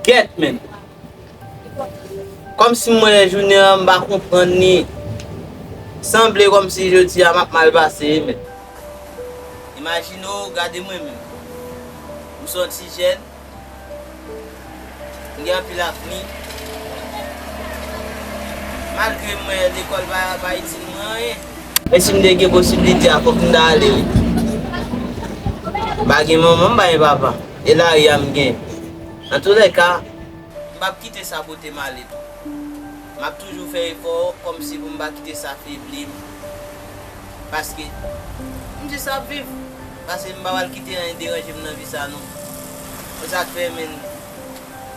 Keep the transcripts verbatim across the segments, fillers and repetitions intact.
Kèt, menn. Kòmsi m wè jounen an, m pa konprann li. Sanble kòmsi jodi a m ap mal pase, menn. Imajine w, gade mwen menm. M se yon ti jèn. M gen anpil avni. Malgre m wè lekòl pa, pa itil mwen anyen. Men si m te gen posiblite a, fòk m ta ale, wi. M pa gen manman, m pa gen papa. E lari a m gen. Antoulèka, m p ap kite sa pote m ale tou. M ap toujou fè efò kòmsi pou m pa kite sa febli m. Paske m jis ap viv. Paske m pa pral kite anyen deranje m nan vi sa non. Se sa k fè, menn,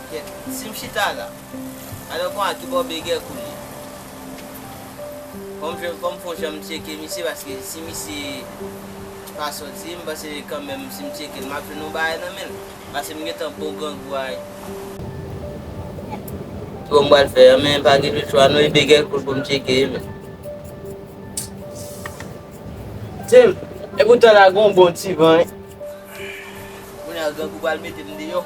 kèt, si m chita la, alò kon a ki bò Begè Koul ye? Fò m jwenn, fò m fè yon jan m tcheke misye, paske si misye pa sòti, m panse kanmenm si m tcheke l, m ap jwenn yon bagay nan men l. Paske m gentan bon grangou a. Bon, m pral fè, men pa gen lòt chwa non, e Begè Koul pou m tcheke, men. Tim, epoutan la gon bon ti van, wi. Kounye a grangou pral mete m deyò.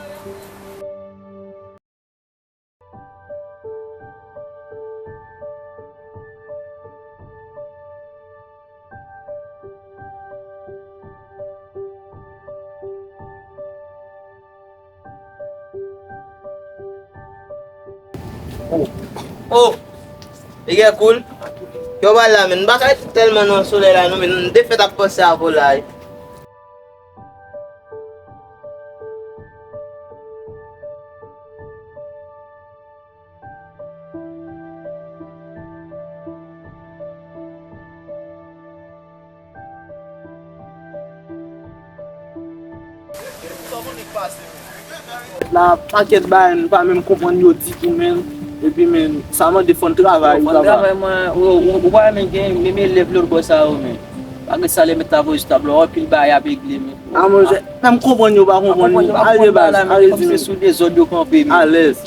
Oh, oh, Begè Koul. Yo ba la, men. M pa ka ret tèlman nan solèy la, non, men. M te fèt ap panse avè w la, wi. La, pakèt bagay, nou pa menm konprann yo ditou, menm. Epi, menm, sa mande fò n travay, fò n travay, mwen, ou, ou, ou pa menm gen menm elèv lòt bò sa yo, menm. Malgre sa, lè mèt la voye sou tablo, anpil bagay ap regle, menm. A, monchè, menm konprann yo pa konprann, ale baz, ale di, menm. Se sou dezòd yo kanpe, menm. Alèz.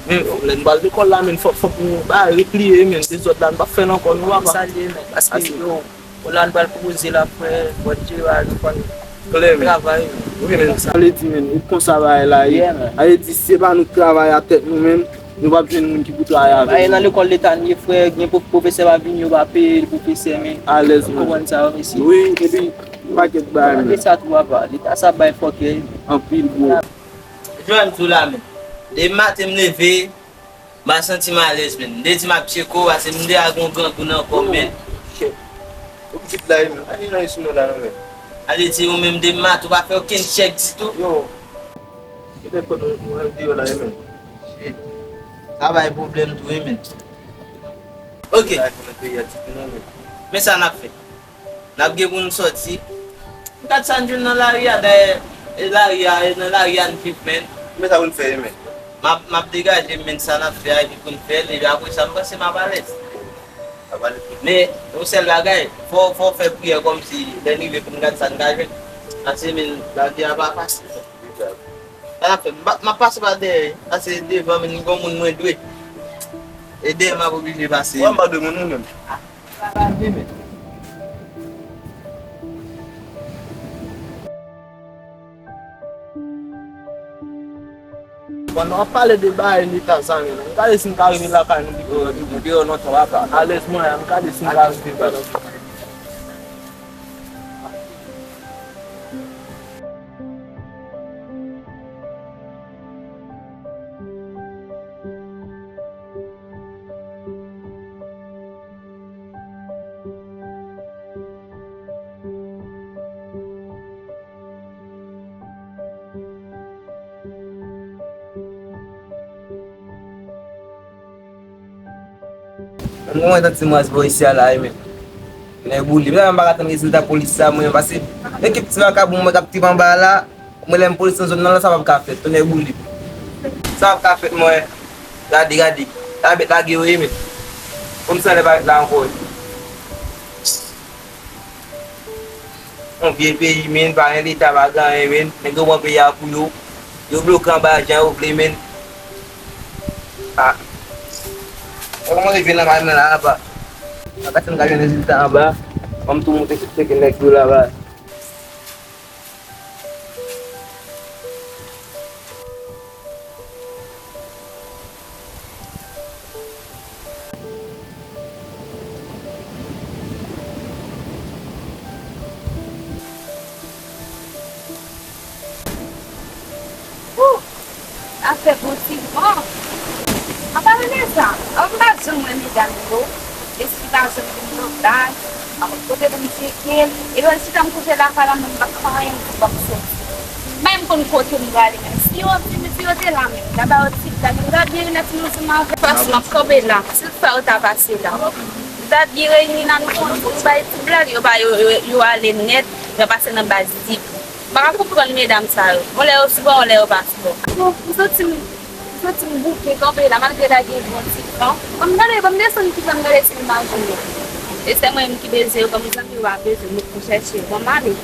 Men, lè n pral lekòl la, men, fòk, fòk nou ba repliye, men, dezòd la, n p ap fè l ankò, non, papa. Salye, men, paske, yo, bon, la, n pral pwoze la, frè, bòn travay, nou konn travay. Wi, men, sa vle di, men, e konsa bagay la ye. Yeah, man. Sa vle di, si se pa nou k travay a tèt nou menm, nou p ap jwenn moun ki pou travay avè nou. Nan lekòl leta n ye, frè, gen pwo-, pwofesè pa vini, yo pa peye l, pwofesè, men. Alèz, man. Ou konprann sa, mesye? Wi, epi, pakèt bagay, men. Leta sa tou, papa. Leta sa bay fòkè, men. Anpil, bro. Jwenn tou la, men. Depi maten m leve, m pa santi m alèz, men. M te di m ap tcheke w, paske m te ak yon grangou nan kò m, men. Ou pitit la, men. Pa gen anyen sou nou la, non, men. Ale di ou menm depi maten ou pa fè okenn tchèk ditou. Yo. Petèt kòm nou, nou al deyò la, men. Shit. Sa bay pwoblèm tou, men. Ok. Sa nan peyi a ditou, non, men. Men sa n ap fè. N ap gen pou n sòti. M gad sa n jwenn nan lari a, dayè, e lari a, e nan lari a n viv, men. Men sa pou n fè, men. M ap, m ap degaje m, men sa n ap fè a, epi pou n fè l, epi apre sa, m panse m ap alèz. Ap alèz. Men, yon sèl bagay, fò, fò w fè priyè kòmsi, lè n rive pou n gad sa n ka jwenn. Paske, men, lavi a pa fasil. Sa n ap fè, m pa, m ap pase pa dèyè, paske devan, men, gen yon moun mwen dwe. E dèyè m ap oblije pase. Wè, m pa dwe moun, ou menm. Pandan w ap pale de bagay leta sa, men, m gade si m ka rive lakay nou pi deyò lontan, papa. Alèz mwen, m gade si m ka rive lakay. Mwen mwen tann ti mwaz bò isi a la, wi, men. Nèg boule. Mwen pa ka tann rezilta polis sa, mwen, paske ekip ti vakabon mwen k ap tripe anba a la, mwen lè m polis nan zòn nan la, sa p ap ka fèt. Tonnè boule. Sa p ap ka fèt, mwen. Gade, gade. La bèt lage yo ye, men. Kòmsi anlè pa ret la ankò, wi. Yon vye peyi, men, pa gen leta, pa gen anyen, men. Nèg yo pran peyi a pou yo. Yo bloke anba jan yo vle, men. Ah. Yo kòmanse jwe nan may mwen la, apa. Apa si m ka jwenn rezilta anba. Ban m tou monte sou tcheke nèg yo la, apa. Fè bon ti van. An palan de sa, an m pa janm wè medam yo. Eski pa janm vin nan baz? An m kote pou m tcheke l. E lè chita m kote lakay la, menm m pa ka fè anyen, m tou p ap soti. Menm konn kote m prale menm. Si yo, si, si yo te la menm, m ta ba yo ti blag, m ta byen rinèt ansanm avè. Pas m ap kanpe la. Si toutefa yo ta pase la, m ta byen reyini nan nou konn pou bay ti blag, yo pa, yo, yo, yo ale nèt, yo pase nan baz dip. M pa ka konprann medam sa yo. Yon lè yo sou bò, yon lè yo pa sou bò. Bon, m santi m, m santi m bouke kanpe la, malgre la gen bon ti van. Ban m gade, ban m desann ki jan m gade si m pa jwenn yo. E sè mwen menm ki bezwen yo, kòm zanmi yo pa bezwen m, m chèche yo. Ban m ale.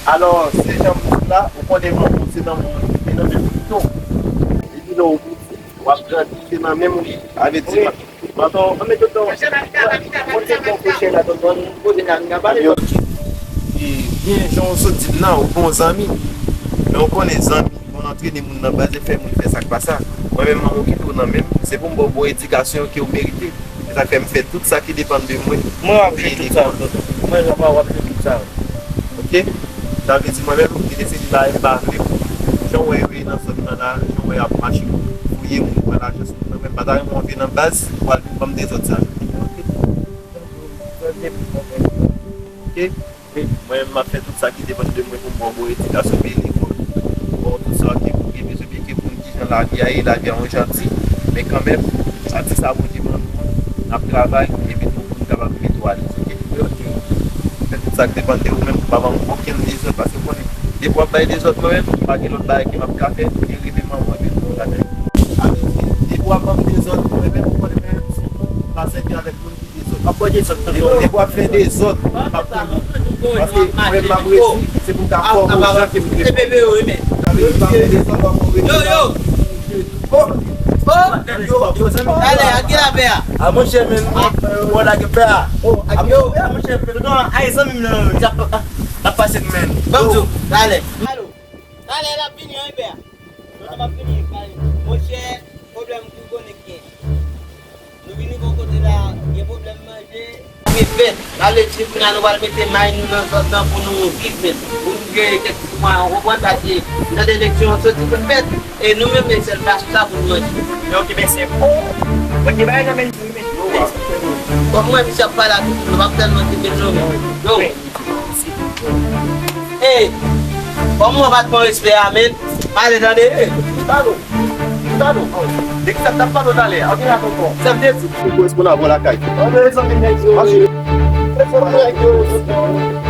Alò, se jan m di w la, ou konnen manman w se nan moun ki te nan menm pito. Epi lè w piti, w ap grandi, se nan menm ou ye. Sa vle di, manman w, kote bon kouche la, tonton, kote n a, n a pale. Yo, e, byen, jan w sot di m nan, ou bon zanmi. Men w konnen zanmi, pou antrene moun nan baz, e fè moun fè sa k pa sa. Mwen menm, manman w kite w nan men m, se pou m ba w bon edikasyon ke w merite. Se sa k fè m fè tout sa ki depann de mwen. Mwen w ap jwe tout sa, tonton. Mwen w ap jwe tout sa. Oke? Sa vle di mwen menm, m te deside ba, ba vle pou jan w wè yo ye nan zòn nan la, jan w wè y ap mache pou fouye moun, pran lajan sou moun nan, mwen m pa ta renmen w antre nan baz pou al vin ban m dezòd sa. Oke? Oke? Wi, mwen menm m ap fè tout sa ki depann de mwen pou m ba w bon edikasyon, peye lekòl, ba w tout sa ke pou gen bezwen, piske pou m ki jan lavi a ye, lavi a yon jan di, men kanmenm, sa di sa Bondye ban nou an, n ap travay, epi tou pou n kapab mete w alèz, oke? Fè tout sa k depann de ou menm pou pa ban m okenn dezòd, paske w konnen, depi w ap bay dezòd mwen menm, pa gen lòt bagay ke m ap ka fè, ke rive manman epi tou gade. Depi w ap ban m dezòd mwen menm, ou konnen mwen menm, m pa sèvi avèk moun ki dezòd. Ap pran dezòd, tonton. Depi w ap fè dezòd, m ap tande. Paske mwen, m ap redi, se pou m ka fòme w jan ke m vle. Sa vle di, w ap fè dezòd, w ap fè dezòd. Yo, yo! Oh! Oh! Yo, yo, zanmi. Talè, a ki lapè a? A, monchè, men, bon, lage pè a. Oh, a ki lapè a, monchè? Tonton, ay, zanmi m nan, l ap, l ap pase m, men. Ban m di w, talè. Alo. Talè, l ap vini, an, pè a. Tonton, m ap vini, talè. Monchè, pwoblèm ki konnen k gen. Nou vini bò kote la, gen pwoblèm manje. Gen fèt, la vle di kounye a nou pral mete may nou nan zòn nan pou nou viv menm. Pou nou gen kèk ti mwayen, w konprann, paske m tande eleksyon an soti pou fèt, e nou menm, e sèl fason sa pou nou manje. Men oke, men se bon. Mwen gen bagay nan men m pou mete. Kòm mwen, misye ap pale a tout moun, m ap tèlman kite l non, men. Yo. Ey! Kòman w pa t pran respè a, men? Pale, tande! Ey, Tano! Tano! De ki sa k t ap pale w talè a? Antre la, tonton. Sa vle di. Ou korespon avè w lakay. Antre, zanmi nèg yo. Mache. Korespon nèg yo.